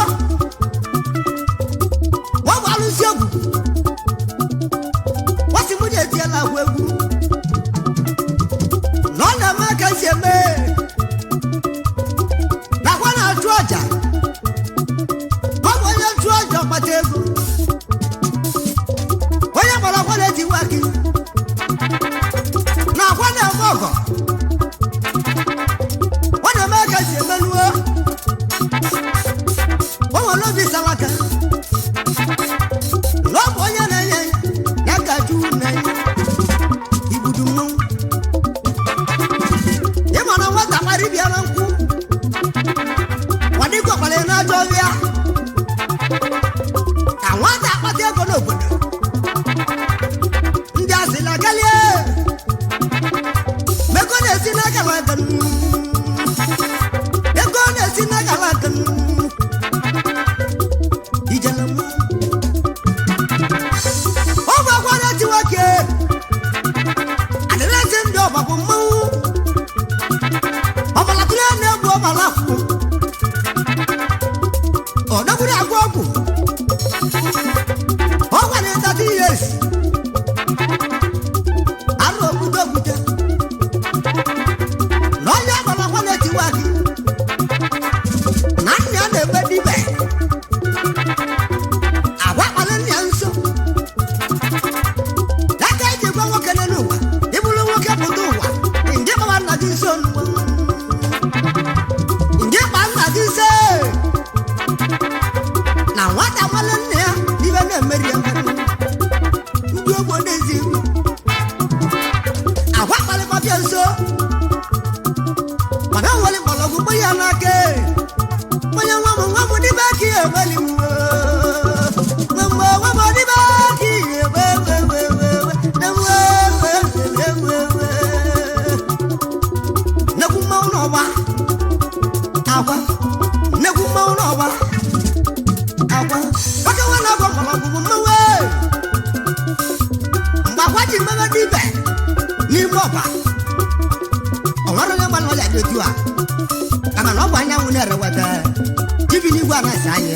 Ọ bụ alụsị egwu. Wọ́n mú ní etí ẹ̀la àwọn egwu. Lọ́nà máa ka si eme. Nàkwa na-achụ ọjà. Ọ bụ onye chụọ ọjà ọkpata ego. Onye gbara akwa na-eti waki. Nakwa na-eme ọgọ. Ọ na-eme ka si emenuo. O nwere obi salaka. Na ọ bụ onye na-enye ya ka Chukwu na-enye. Igbudu mmanwụ. Ịma na nwata mara ibia na nkwụ. Kwadịkwakwara ya n'ajọ ọhịa. Ka nwata akpata ego n'obodo. Ndị asịla galie. Mego na-esi n'aka laka nnu. Ego na-esi n'aka laka nnu. Ijele mmanwụ. Ọ bụ akwa na-eti nwoke. Adịrịsị ndị ọba bụ mmanwụ. Ọbara tụrụ na-egbu ọbara akwụkwọ. Ọ dọgburu agwọ ọgwụ. Ọ gwara ya 30 years. Arụ okwute okwute. Na onye agbara akwa na-etiwa akị. Na nna ya na-eme dibe. Agwa kpara nna ya nso. Aka eji gwa nwoke n'elu ụwa, ịbụrụ nwoke pụta ụwa, nje kpawa nna gị nso n'ụwa. Nje kpa nna gị nso. Na nwata nwale nna ya n'ibe na-emeri emeri. Ndị ogbo na-ezi iwu. Agwa kparịkwa bịa nso. na-enweli m mgbe nwemodibe ka ihe nnekwu mmanwụ n'ọgba akwa nnekwu mmanwụ n'ọgba akwa maka nwa na-agwa mgbọrọgwụ bụ mmanwụ mgbe akwa ji mmebe dibe n'ime ọba ọnwere onye gbalị ọya dị otu a kama na ọ bụ anyanwụ na-ereweta jibi n'igwe anaghị anya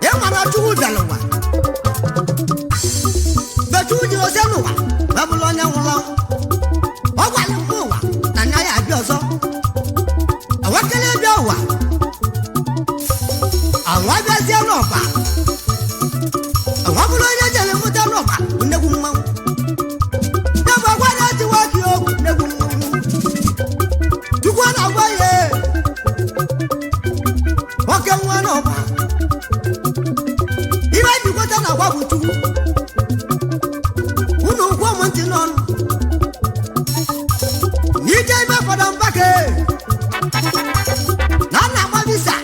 ya ị mara chukwu bịara ụwa bechukwu ji oze n'ụwa wee bụrụ onye nwụrụ ọnwụ ọ gwara mgbe ụwa na anya ya abịa ọzọ awakele bịa ụwa àwọn abịazie n'ọba àwọn bụrụ onye jere mụta n'ọba bụ nnegwu mmanwụ nyabụ agwa na-etiwa gị okwu nnegwu mmanwụ chukwu a na-agwa ya nwoke nwa n'ọba ibe jikwata na agwa bụ chukwu unu ụkwụ ụmụ ntị n'ọnụ n'ije ime fọdụ mbake na a na-agba visa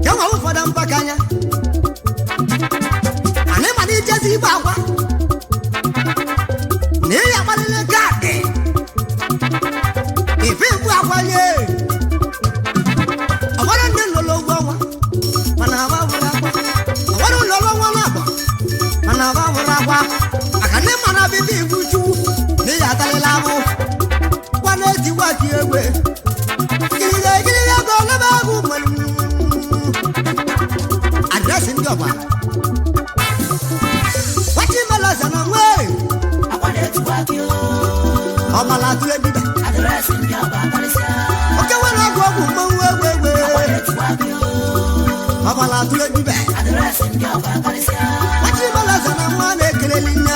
enwe ụfọdụ mpaka anya mana ịma na ijezi igbe akwa na ịya agbalịla kaadị ife igbu akwa nye ọgbara ndị lụrụ ụgwọ ọnwa mana agba bụrụ akwa ọgbara ụlọ ọrụ ọnwa na-abọ mana agba bụrụ akwa maka ndị mana bibi igbu chukwu na ịya atalịla ahụ kwa na-etiwa gị egbe gịrịga gịrịga ka ọ lebe agụ nwere adreesị ndị ọba wachimelaza na nwe ọbala atụle dibịa oke nwere ọgwụ ọgwụ mmanwụ egwu egwu ọbala atụle dibịa wachimelaza na nwa na-ekeleli nne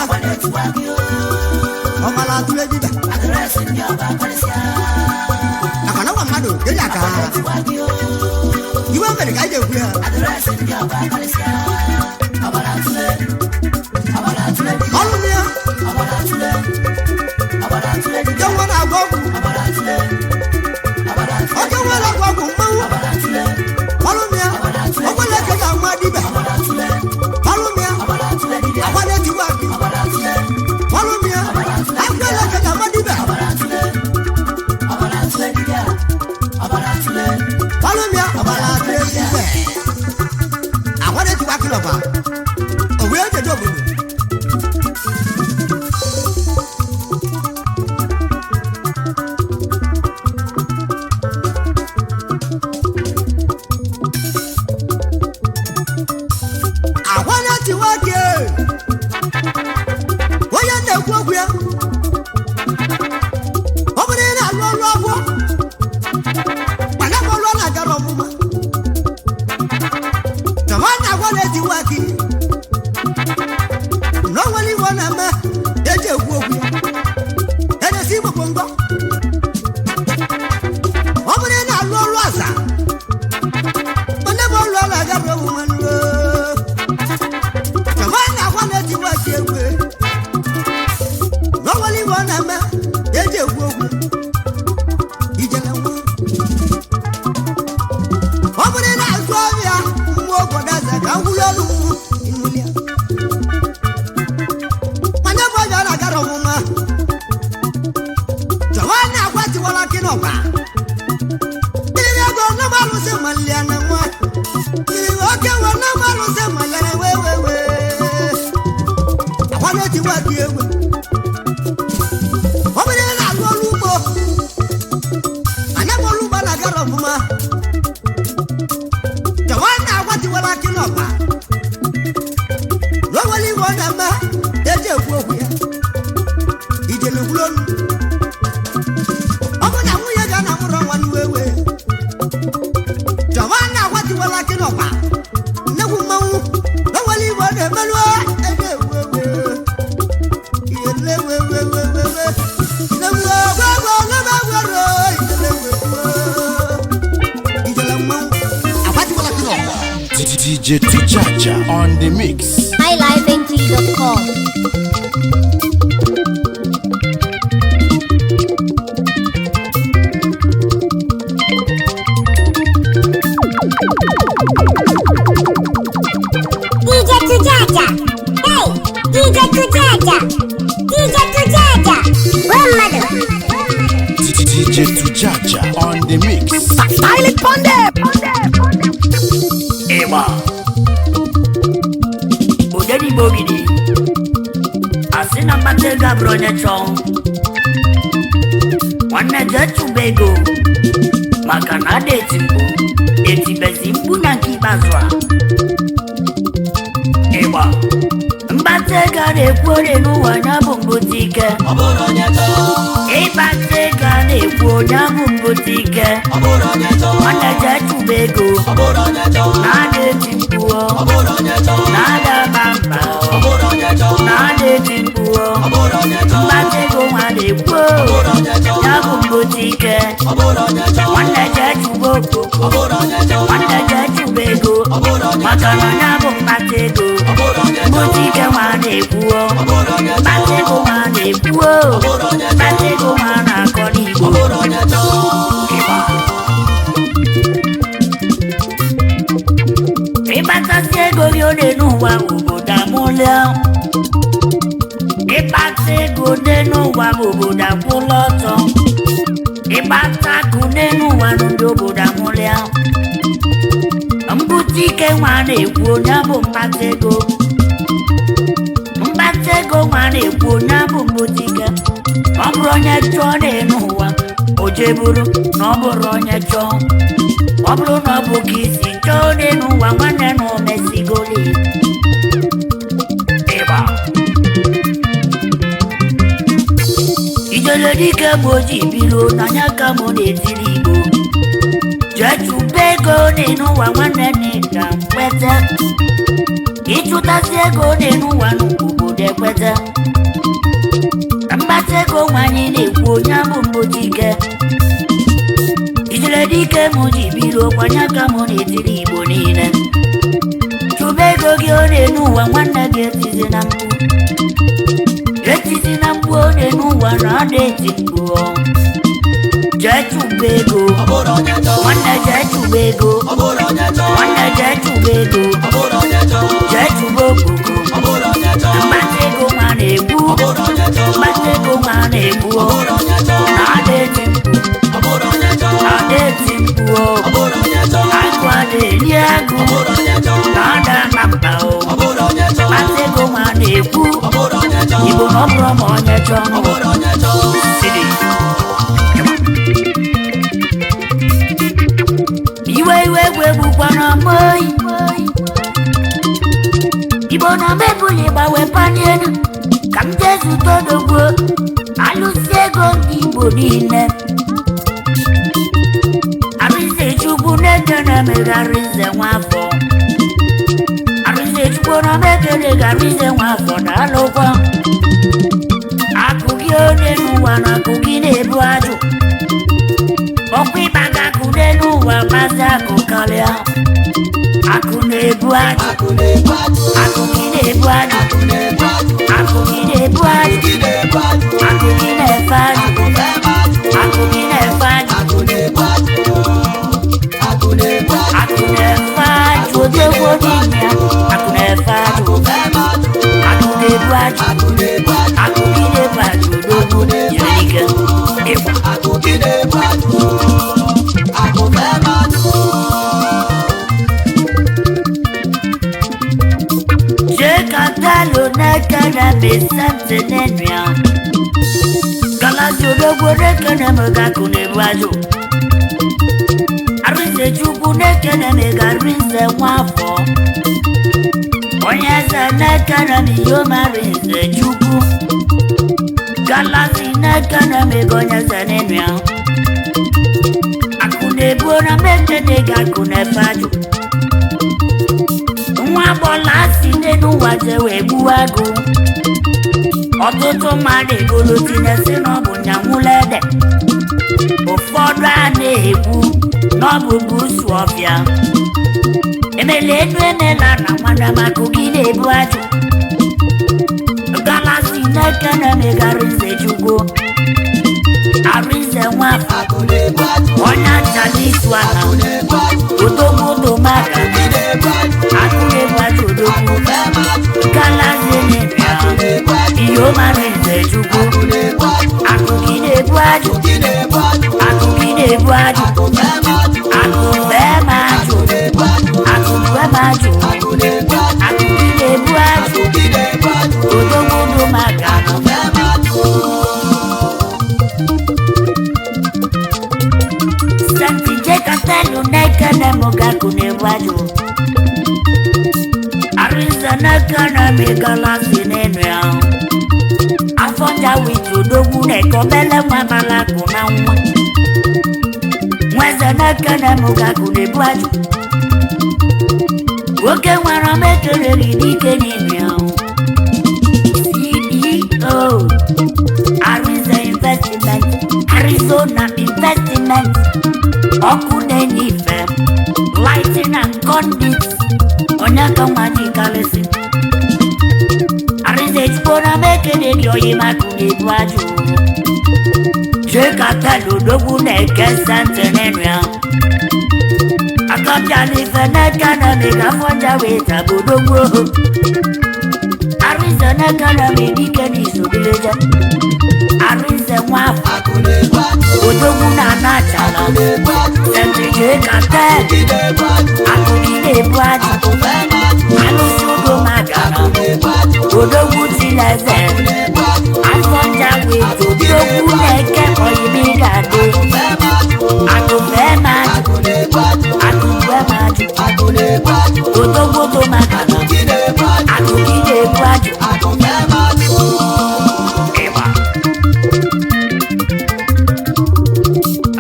ọbala atụle dibịa nakwa na nwa mmadụ keji aka iwe mere ka anyị ga-ekwu ya ọrụ ya nke nwa na-agwọ ọgwụ oke nwa na-agwọ ọgwụ mmanwụ ọrụ ya ọgwụla eke ga nwa dibịa ọrụ ya akwa na-etiwa akị ọrụ ya akwụla eke ga nwa dibịa ọrụ ya ọbara atụle dibịa akwa na-etiwa akị n'ọba o wee jeje obodo. Agwa na-etiwa akị onye na-ekwu okwu ya ọ bụrụ ị na-alụ ọrụ agwọ mana ọrụ ọ na-agara ọmụma chọma na agwa na-etiwa akị na o nwere iwe ọ na-eme eji ekwu okwu ya edesi igbo ngọ ọ bụrụ ị na-alụ ọrụ aza mana ebe ọrụ ọ na-agara ọmụma nruo chọma na agwa na-etiwa akị egwu na o nwere iwe ọ na-eme eji ekwu okwu ijele nwa ọ bụrụ na azụ ọhịa mmụọ obodo eze ka ngwụli ọnụ mmụli ya mana ebe ọbịa na-agara ọmụma chọwa na-agwa tiwara akị n'ọba mmiri ego na alụsị malia na nwa mmiri oke nwe na alụsị malia na wee wee wee akwa na-etiwa akị egwe ọ bụrụ na alụ ọrụ ugbo mana ebe ọrụ ugbo na-agara ọmụma chọwa na-agwa tiwara akị n'ọba na o nwere iwe ọ na-eme eji ekwu okwu ya ijele kwuru ọnụ ọ bụ na nwunye ga na mụrụ nwa n'iwe ewe chọwa na-agwa tiwara akị n'ọba nnekwu mmanwụ na o nwere iwe ọ na-emelụ eji ekwu ewe iyele ewe ewe ewe ewe ewe nnekwu egwe egwe egwe egwe ijele ewe ewe ijele mmanwụ agwa tiwara akị n'ọba. DJ Tujaja on the mix. highlifeng.com. Tujaja on the mix. Style it on them. Ịgba Odenigbo Ogidi asị na mkpata ego abụrụ onye chọọ nwanne jee chụba ego maka na ada eti mkpu etibezi mkpu na nke ikpeazụ a. Ịgba mkpata ego a na-ekwu ore n'ụwa ya bụ mbute ike. Ịkpata ego a na-ekwu onye bụ mbute ike. Nwanne jee chụba ego na-ada eti mkpu o, na-ada aba mba o, na-ada eti mkpu o. Mkpata ego nwa na-ekwu o, ya bụ mbute ike. Nwanne jee chụba okpoko, nwanne jee chụba ego maka na ya bụ mkpata ego. Mbute ike nwa na-ekwu o, mkpata ego nwa na-ekwu o, mkpata ego nwa na-akọ n'Igbo. Ịgba. Ịkpatasị ego gị one n'ụwa obodo amụlịa. Ịkpata ego one n'ụwa obodo akwụla ọtọ. Ịkpata akụ one n'ụwa ndị obodo amụlịa. Mbute ike nwa na-ekwu onye bụ mkpata ego. Mkpata ego nwa na-ekwu onye bụ mbute ike. Ọ bụrụ onye chọọ n'elu ụwa, o jeburu na ọ bụrụ onye chọọ. Ọ bụrụ na ọ bụ ka isi chọọ n'elu ụwa nwanne na o mesigoli. Ịgba. Ijele dike bụ oji biro n'anya ka mụ na-etiri Igbo. Jee chụba ego n'elu ụwa nwanne na ị ga-ekwete. Ịchụtasị ego n'elu ụwa n'obodo ekwete. Mkpata ego nwaanyị na-ekwu onye bụ mgbochi ike. Ijele dike mụ ji biro kwanye aka mụ na-etiri Igbo niile. Chụba ego gị ọ na-enu ụwa nwanne gị etizi na mkpu. Etizi na mkpu ọ na-enu ụwa na ọ na-eti mkpu ọ. Jee chụba ego, nwanne jee chụba ego, nwanne jee chụba ego, jee chụba okpoko. Mkpata ego nwa na-ekwu, mkpata ego nwa na-ekwu ọ. Na-ada eti mkpu, na-ada eti mkpu ọ. Agụ ada eri agụ, na-ada ama mkpa ọ. Mkpata ego nwa na-ekwu, Igbo na ọ bụrụ ma onye chọọ Sidi. Iwe iwe egwu egbukwana m oyi. Igbo na mebuli gbawe panienu ka m jee zụta odogwu alụsị ego ndị Igbo niile. Arụsị Chukwu na-ekene mere arụsị nwafọ. Arụsị Chukwu na mekene ga arụsị nwafọ na alụkwa. Akụ gị onye n'ụwa na akụ gị na-ebu ajụ. Ọkwa ịkpaga akụ n'elu ụwa kpata akụ karịa. Akụ na-ebu ajụ. Akụ gị na-ebu ajụ. Akụ gị na-ebu ajụ. Akụ gị na-efe ajụ. Akụ gị na-efe ajụ. Akụ na-efe ajụ. Odogwu n'ime ya. Akụ na-efe ajụ. Akụ na-ebu ajụ. Akụ gị na-ebu ajụ. Odogwu nyere ike. Ịgba. Jee ka talo n'ekene Vincent n'enu ya. Galasi odogwu n'ekene m ga-akụ na-ebu ajụ. Arụnze Chukwu n'ekene m ga-arụnze nwafọ. Onye eze n'ekene m ihe Arụnze Chukwu. Galasi n'ekene m ga onye eze n'enu ya. Akụ na-ebu na m ekene ga-akụ na-efe ajụ. Nwa agbọla si n'elu ụwa jee wee gbuo agụ. Ọtụtụ mmadụ ebulu tinye sị na ọ bụ nyanwụla ede. Ụfọdụ a na-ekwu na ọ bụ busu ọfịa. Emela enu emela na nwanne m akụ gị na-ebu ajụ. Galasi n'ekene megara nze Chukwu. Arụnze nwafọ, onye achala isu ala. Odogwu maka akụ na-ebu ajụ odogwu. Galasi na-ebu ihe ọma nze Chukwu. Akụ gị na-ebu ajụ. Akụ gị na-ebu ajụ. Akụ fee m ajụ. Akụ bue m ajụ. Akụ gị na-ebu ajụ. Odogwu ndụ maka Santi Jekatelu na-ekene m ka akụ na-ebu ajụ. Arinze na-ekene m ịgalasi n'enu ya. Afọnja wit odogwu na-eke obele nwa mara akụ na nwa. Nweze na-ekene m ka akụ na-ebu ajụ. Nwoke nwere m ekelere n'ike n'enu ya. CEO Arinze Investment, Arizona Investment, ọkụ na-enye ife, lighting and conduit, onye ka nwa ji karịsị. Arinze chukwu na m ekele gị oyi maka na-ebu ajụ. Jekatelu odogwu na-eke sente n'enu ya. Akọbịala ife n'eke na mega afọnja wee tabụ odogwu. Arinze n'eke na medike n'isobileje. Arinze nwafọ odogwu na anachala. Sente Jekatelu akụkị na-ebu ajụ. Alụsị udo maka na odogwu tileze. Afọnja wee odogwu na-eke oyimi ga-adị. Akụ fee m ajụ. Akụ bue m ajụ. Odogwu do maka na akụ gị na-ebu ajụ. Ịgba.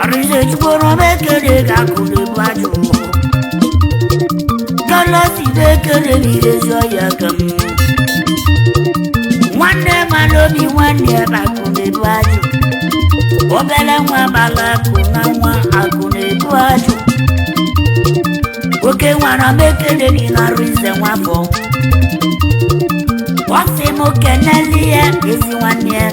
Arinze chukwu na m ekele gị akụ na-ebu ajụ. Galaxy na-ekele m irezi ọhịa ka m. Nwanne mara obi nwanne ya bụ akụ na-ebu ajụ. Obere nwa gbara akụ na nwa akụ na-ebu ajụ. Oke nwara m ekele gị na Arinze nwafọ. Ọ sị m kenele ya ezi nwanne ya.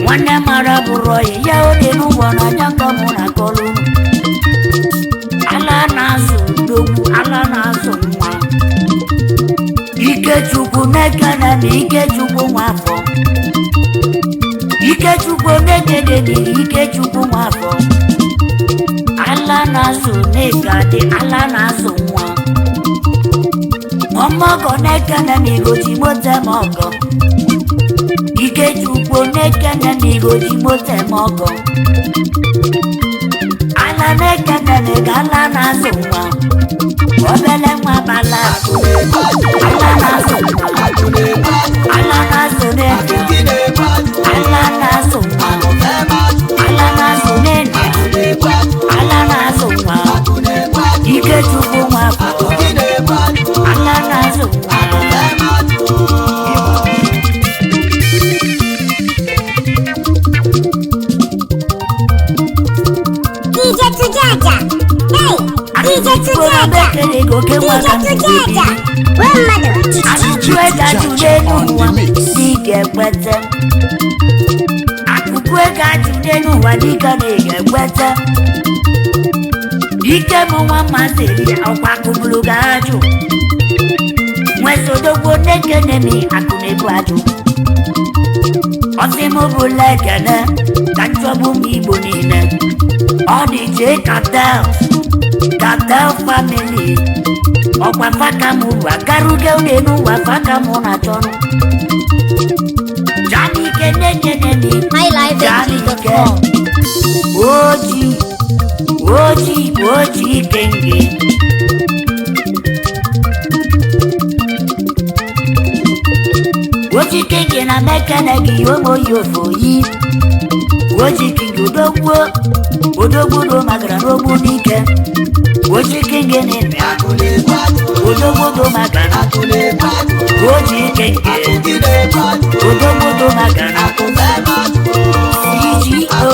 Nwanne mara bụrụ ọyị ya oge n'ụgbọ n'anya ka mụ na akọrọ unu. Ala na-azụ ndogwu, ala na-azụ nwa. Ikechukwu na-ekene m Ikechukwu nwafọ. Ikechukwu na-ekene m Ikechukwu nwafọ. Ala na-azụ n'ịga dị, ala na-azụ nwa. Ọmọgọ na-ekene m igochi moto m ọgọ. Ikechukwu na-ekene m igochi moto m ọgọ. Ala na-ekene m ga ala na-azụ nwa. Obele nwa bala akụ. Ala na-azụ nwa. Ala na-azụ n'ebe. Ala na-azụ nwa. Ala na-azụ n'ebe. Ala na-azụ nwa. Ikechukwu nwa afọ. Ala na-azụ nwa. DJ Tujaja. Hey, DJ Tujaja. DJ Tujaja. Wee mmadụ. Akụkụ ego ajụ n'elu ụwa dịka ekwete. Akụkụ ego ajụ n'elu ụwa dịka na ị ga-ekwete. Ike m nwa mmasịrị ọkwa akụbụrụ gị ajụ. Nwesodogbo na-ekene m akụ na-ebu ajụ. Ọsị m bụla ekene ka nchọbụ m Igbo niile. Ọ dị J Cartel, Cartel family. Ọkwa faka m ụwa karuge n'elu ụwa faka mụ na-achọrọ. Janike na-ekene m Janike. highlifeng.com. Oji, oji, oji kenge. Oji kenge na mekene gị omo yofo yi. Oji kenge odogwu, odogwu do magara n'ogbu n'ike. Oji kenge na-eme odogwu do magara. Oji kenge, odogwu do magara. CGO,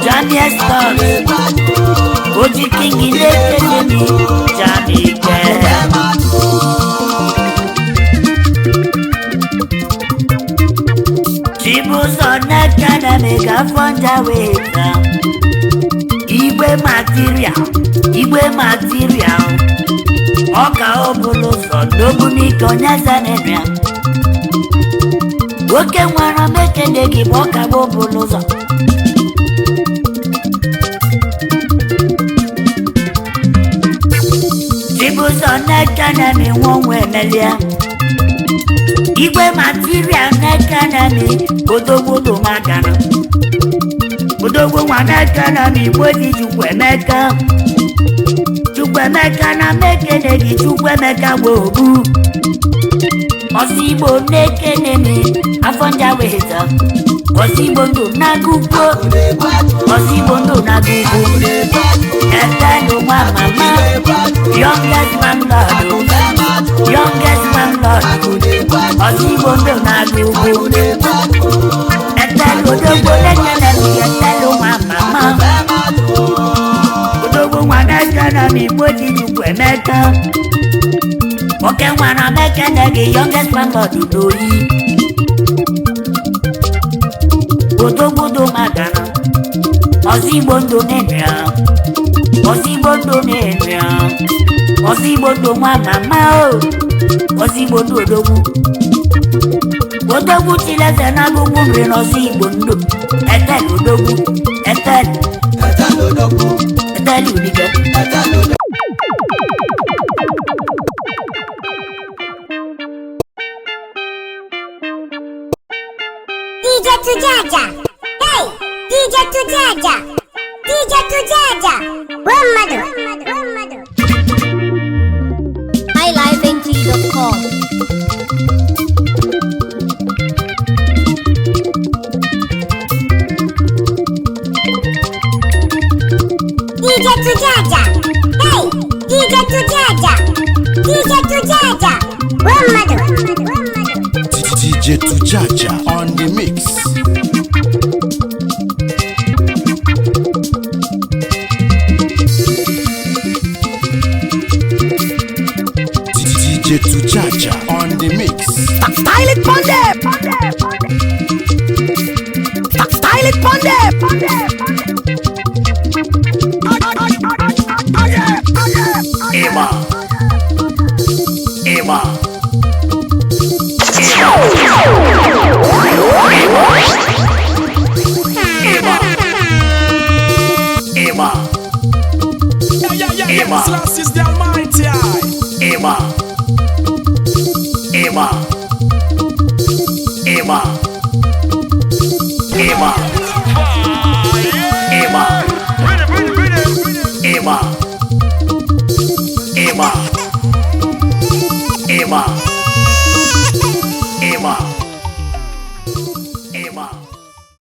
Jamiu Stars. Oji King na-ekele m Janike. Chibụzọ na-ekele m ka afọ nja wee taa. Igwe material, igwe material. Ọka ọbụla ụzọ n'ogbunike onye eze na-eme ya. Nwoke nwere m ekele gị bụ ọka bụ ọbụla ụzọ. n'ekene mi nwa onwe emelia. Igwe material n'ekene mi odogwodo magana. Odogwo nwa n'ekene mi igwe ji Chukwuemeka. Chukwuemeka na mekene gị Chukwuemeka gba ogbu. Ọsọ Igbo n'ekene mi afọ nja weta. Ọsọ Igbo ndụ n'agụgbo. Ọsọ Igbo ndụ n'agụgbo. Etelu nwa mama. Youngest man lord. Youngest man lord. Ọsọ Igbo ndụ n'agụgbo. Etelu odogbo n'ekene mi etelu nwa mama. Odogbo nwa n'ekene mi igbo ji Chukwuemeka. Oke nwa na mekene gị youngest man lord n'oyi. Odogbodo magana. Ọsọ Igbo ndụ n'enu ya. Ọsọ Igbo ndụ n'enu ya. Ọsọ Igbo ndụ nwa mama o. Ọsọ Igbo ndụ odogwu. Odogwu chileze n'agụgwụ nri n'ọsọ Igbo ndụ. Etel odogwu. Etel. Etel udike. DJ Tujaja. Hey, DJ Tujaja. DJ Tujaja. One mother. One mother. highlifeng.com. DJ Tujaja. Hey, DJ Tujaja. DJ Tujaja. One mother. One mother. DJ Tujaja on the mix. DJ Tujaja on the mix. Style it pon them. Style it pon them. Ema. Ema. Ema. Ema. Yeah, yeah, yeah, yeah. Slash is the almighty. Ema. Ema. Ema. Ema. Ema. Ema. Ema. Ema. Ema. Ema.